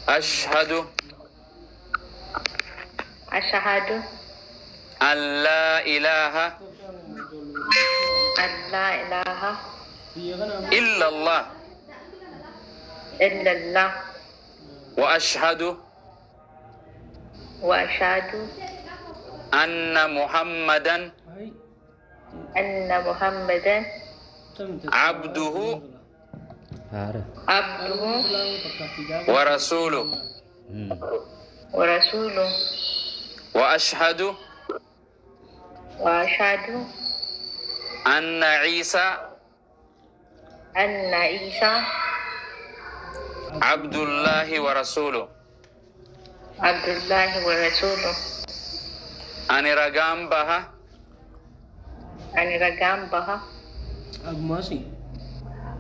Ashhadu. Ashhadu. An laa ilaaha. An laa ilaaha. Illa Allah. Illa Allah. Wa ashhadu. Wa ashhadu. Anna Muhammadan. Anna Muhammadan. Abduhu. Abduhu. Wa rasuluhu. Wa rasuluhu. Wa ashhadu. Wa ashhadu. Anna Isa. Anna Isa. Abdullahi wa rasuluhu. Abdullahi wa rasuluhu. Ani ragaan baha. Ani ragaan baha.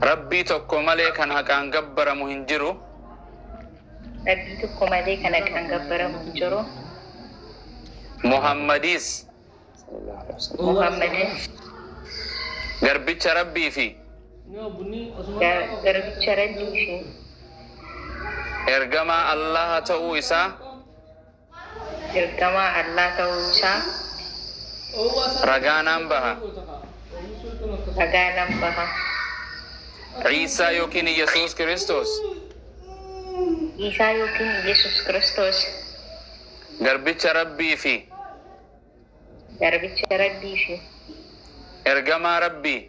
Rabbii tokko malee kan haqaan gabbaramu hin jiru. Rabbii tokko malee kan haqaan gabbaramu hin jiru. Muhammadis. Muhammadis. Garbicha Rabbii fi. Garbicha Rabbii fi. Ergamaa Allaha ta'uu isaa. Ergamaa Allah ta'uu isaa. Ragaa nan baha. Ragaa nan baha. Iisaa yookiin Iyyasuus Kiristoos. Iisaa yookiin Iyyasuus Kiristoos. Garbicha Rabbii fi. Garbicha Rabbii fi. Ergamaa Rabbii.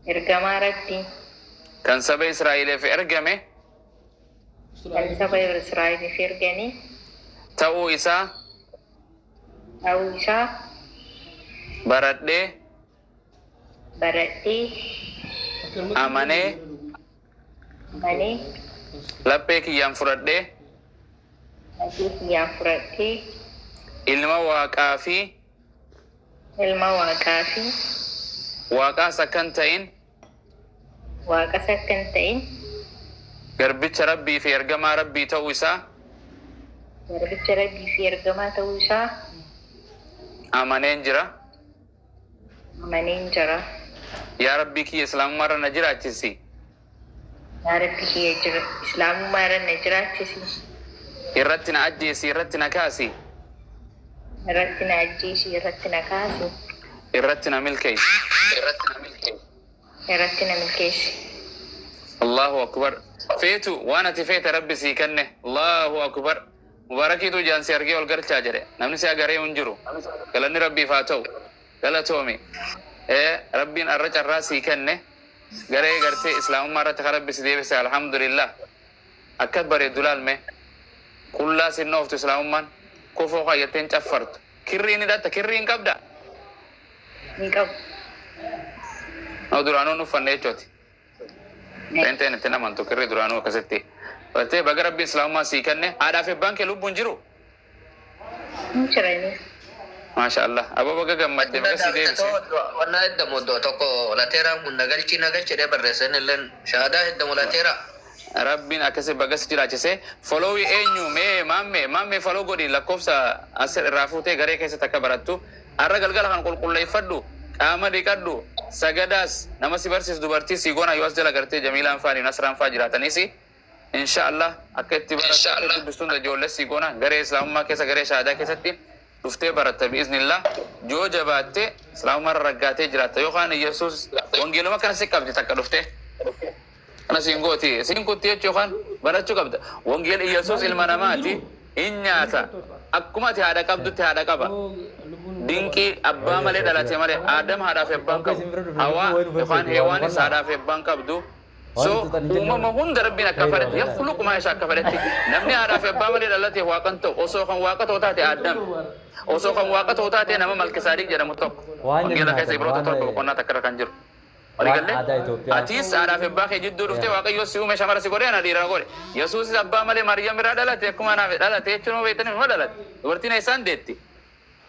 Ergamaa Rabbii. Kan saba Israa'eliif ergame. Kan saba Israa'eliif ergame. Ta'uu isaa. Ta'uu isaa. Baradhee. Baradhee. Amanee. Amanee. Laphee kiyyaan fudhadhee. Laphee kiyyaan fudhadhee. Ilma Waaqaa fi. Ilma Waaqaa fi. Waaqaas akka hin ta'in. Waaqas akka hin ta'in. Garbicha Rabbii fi ergamaa Rabbii ta'uu isaa. Garbicha Rabbii fi ergamaa ta'uu isaa. Amaneen jira. Amaneen jira. Yaa Rabbii kiyya Islaamummaa irra na jiraachisi. Yaa Rabbii kiyya jira Islaamummaa irra na jiraachisi. Irratti na ajjeesi, irratti na kaasi. Irratti na ajjeesi, irratti na kaasi. Irratti na milkeessi. Irratti na milkeessi. Allahu akbar. Feetu waan ati feete Rabbi sii kenne. Allahu akbar. Mubarakiitu ijaan si argee ol galchaa jedhe. Namni si agaree hin jiru. Galanni Rabbiif haa ta'u. Galatoomi. Rabbiin arra carraa sii kenne. Garee gartee Islaamummaa irratti kan Rabbi si deebise, alhamdulillah. Akka bareeddu laalme. Qullaa sin dhooftu Islaamummaan. Kofoo kaayyattee hin caffartu. Kirrii ni hidhatta, kirrii hin qabda? Hin qabu. No, duraanuu hin uffanne jechuuti. Pheenxeen itti amantu kirrii duraanuu akkasitti. Bartee, baga Rabbiin Islaamummaa sii kenne. Haadhaa fi abbaan kee lubbuun jiru? Hin jirani. Maasha Allah. Aboo, baga gammadde, baga si deebise. Wannaa heddamu iddoo tokko lateeraan kun nagalchii nagalchi jedhee barreessan illeen shahaadaa heddamu lateeraa. Rabbiin akkasi baga si jiraachise. Follow eenyu mee? Maamme, maamme, follow godhi. Lakkoofsa as irraa fuutee garee keessatti akka barattu. Har'a galgala kan qulqulleeffadhu, qaama dhiqadhu, sagadaas nama si barsiisu dubartii si gona. Yoo as jala gartee Jamiilaan faa, Nasraan faa jiraataniis, insha Allah, akka itti barattu, akka itti dubbistuun ijoollee si gona. Garee Islaamummaa keessa, garee shahaadaa keessatti dhuftee baratta, bi'iznillah. Yoo jabaatte Islaamummaa irra raggaatee jiraatta, yookaan Yesuus wangeeluma kana si qabdi takka dhuftee. Kana siin gooti, siin kutti jechuu yookaan barachuu qabda. Wangeela Yesuus ilma namaati, hin nyaata. Akkuma ati haadha qabdutti haadha qaba. Dinqii abbaa malee dhalate malee, Aadam haadhaa fi abbaan qabu. Hawaa yookaan Heewaanis haadhaa fi abbaan qabdu. So uumama hunda Rabbiin akka fedhetti, yakhluqu maa yashaa, akka fedhetti. Namni haadhaa fi abbaa malee dhalate waaqan ta'u. Osoo kan waaqa ta'u taate Aadam. Osoo kan waaqa ta'u taate nama Malkisaadiq jedhamu tokko. Wangeela keessa Ibroota 7 boqonnaa 1 irra kan jiru. Waliigallee? Atis haadhaa fi abbaa kee jidduu dhuftee Waaqayyo si uume, shamara si godhe, ana dhiira na godhe. Yesuusis abbaa malee Maariyaam irraa dhalate, akkuma anaaf dhalate jechuun beektanii numa dhalate. Dubartiin eessaan deetti?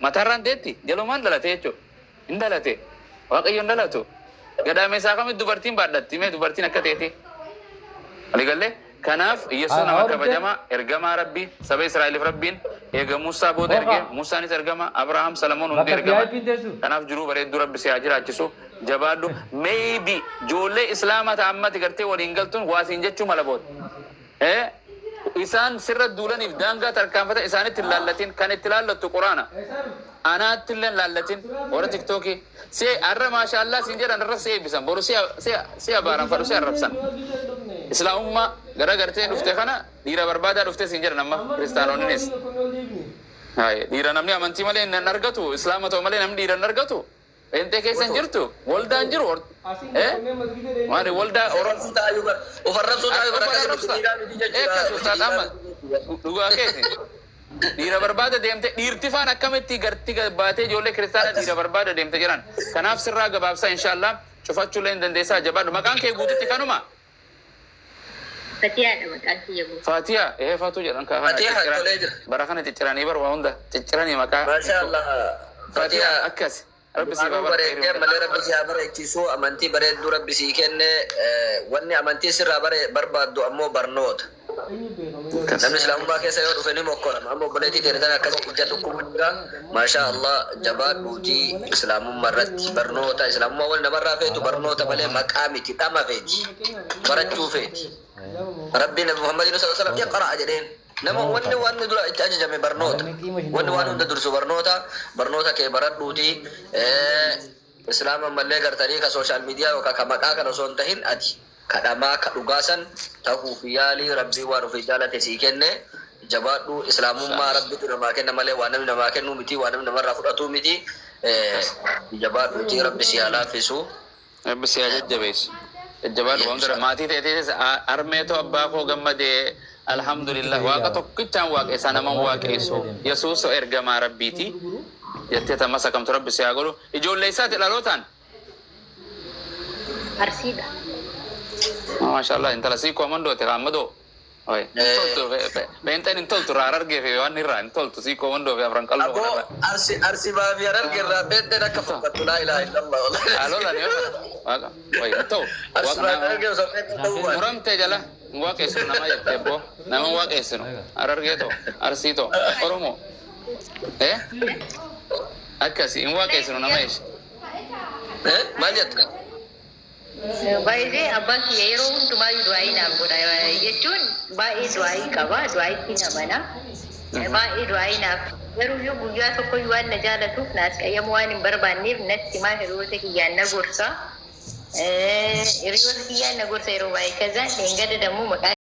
Mataarraan deetti? Jalumaan dhalate jechuudha. Hin dhalate. Waaqayyo hin dhalatu. Gadaameessaa kamitti dubartiin baadhatti? Mee dubartiin akka teeti? Waliigallee? Kanaaf Yesuus nama kabajamaa, ergamaa Rabbii, saba Israa'eliif Rabbiin eega Muusaa booda erge. Muusaanis ergama, Abrahaam, Salamoon hundi ergama. Kanaaf jiruu bareedduu Rabbi si haa jiraachisu. Jabaadhu. Maybe ijoollee Islaamaa ta'a ammati gartee waliin galtuun waa siin jechuu mala booda. Isaan sirra duulaniif daangaa tarkaanfatan isaanitti hin laallatin. Kan itti laallattu Quraana. Anaatti illee hin laallatin. Warra TikTokii. Si har'a maashaallah siin jedhan, irra si eebbisan. Boru si abaaran, fadhu si arrabsan. Islaamummaa gara gartee dhufte kana dhiira barbaadaa dhufte siin jedhan amma kiristaanonnis. Haye, dhiira namni amantii malee hin argatu, islaama ta'u malee namni dhiira hin argatu. Pheenxee keessa hin jirtu, waldaan jiru. Eh? Maali waldaa Oromoo? Ufarrabsuu taa'uu bara akkasii dhiiraa miti jechuudha. Akkas ustaaz amma dhugaa keeti. Dhiira barbaada deemte, dhiirti faan akkamitti garti baatee ijoollee kiristaanaa dhiira barbaada deemte jiran. Kanaaf sirraa gabaabsaa, inshallah cufachuullee hin dandeessaa, jabaadhu. Maqaan kee guututti kanuma? Fatiyaadha maqaan kiyya guutuu. Fatiyaa, ee Fatuu jedhan kaa kana Fatiyaa, cicciran. tolee jira. Bara kana cicciranii bar waa hunda cicciranii maqaa. Maasha Allah. Fatiyaa Fatiyaa. akkas. Rabbi siif haa Du'aanuu bareeddee barakatu. malee Rabbi si haa bareechisu, amantii bareedduu Rabbi sii kenne. Wanni amantii sirraa barbaaddu ammoo barnoota. Namni islaamummaa keessa yoo dhufe ni mokkorama. Amma obboleettii teetan akkas ija dhukkubu jira. Maasha Allah, jabaadhuutii islaamummaa irratti barnoota. Islaamummaa wani namarraa feetu barnoota malee maqaa miti, dhama feeti. Barachuu feeti. Rabbiin Nabi Muhammadin sallallahu alaihi wasallam iqraa jedheen. Nama wanni dura itti ajajame barnoota. Wanni waan hunda dursu barnoota. Barnoota kee baradhuutii islaama mallee gartanii ka social media yookaan ka maqaa kana osoo hin tahin, ati kadhamaa ka dhugaasan tahuuf yaalii. Rabbii waan ofii jaalate sii kenne, jabaadhu. Islaamummaa Rabbitu namaa kenna malee waan namni namaa kennu miti, waan namni namarraa fudhatu miti. Jabaadhuutii Rabbi si haa laaffisu. Rabbi si haa jajjabeessu. Jajjabaadhu waan gara maatii ta'eetis harmeetoo abbaa koo gammadee, alhamdulillah, Waaqa tokkichaan waaqessaa, naman waaqessu, Yesuus ergamaa Rabbiiti jettee tammas akkamtu Rabbi si haa godhu. Ijoollee isaati dhalootaan? Arsiidha. Maashaallah, intala siikoo amandoote kaammadoo. Oi, hin toltu, pheenxeen hin toltu, irraa argee fi waan irraa hin toltu, siikoo mandoo fi afran qalloo Aboo kanarra. Arsi Arsi baafi Hararge irraa pheenxeen akka fokkattu, laa ilaaha illallah. Alolan yoo Waaqa, oi, hin ta'u. Arsi baafi Hararge osoo pheenxeen ta'uu baate. Muramtee jala hin waaqessinu nama jettee abboo, nama hin waaqessinu, Harargee ta'u, Arsii ta'u, Oromoo. Eh? Akkasi hin waaqessinu nama ishee. Eh, maal jetta? Baay'ee abbaan kiyya yeroo hundumaayyuu du'aayii naaf godha jechuun baay'ee du'aayii qaba, du'aayitti namana. Baay'ee du'aayii naaf, garuu yoo guyyaa tokko waan na jaalatuuf naas qayyamu waan hin barbaanneef natti himaa, hiriyoota kiyyaan na gorsa. Hiriyoota kiyyaan na gorsa yeroo baay'ee kazaan dheengadda dammoo maqaa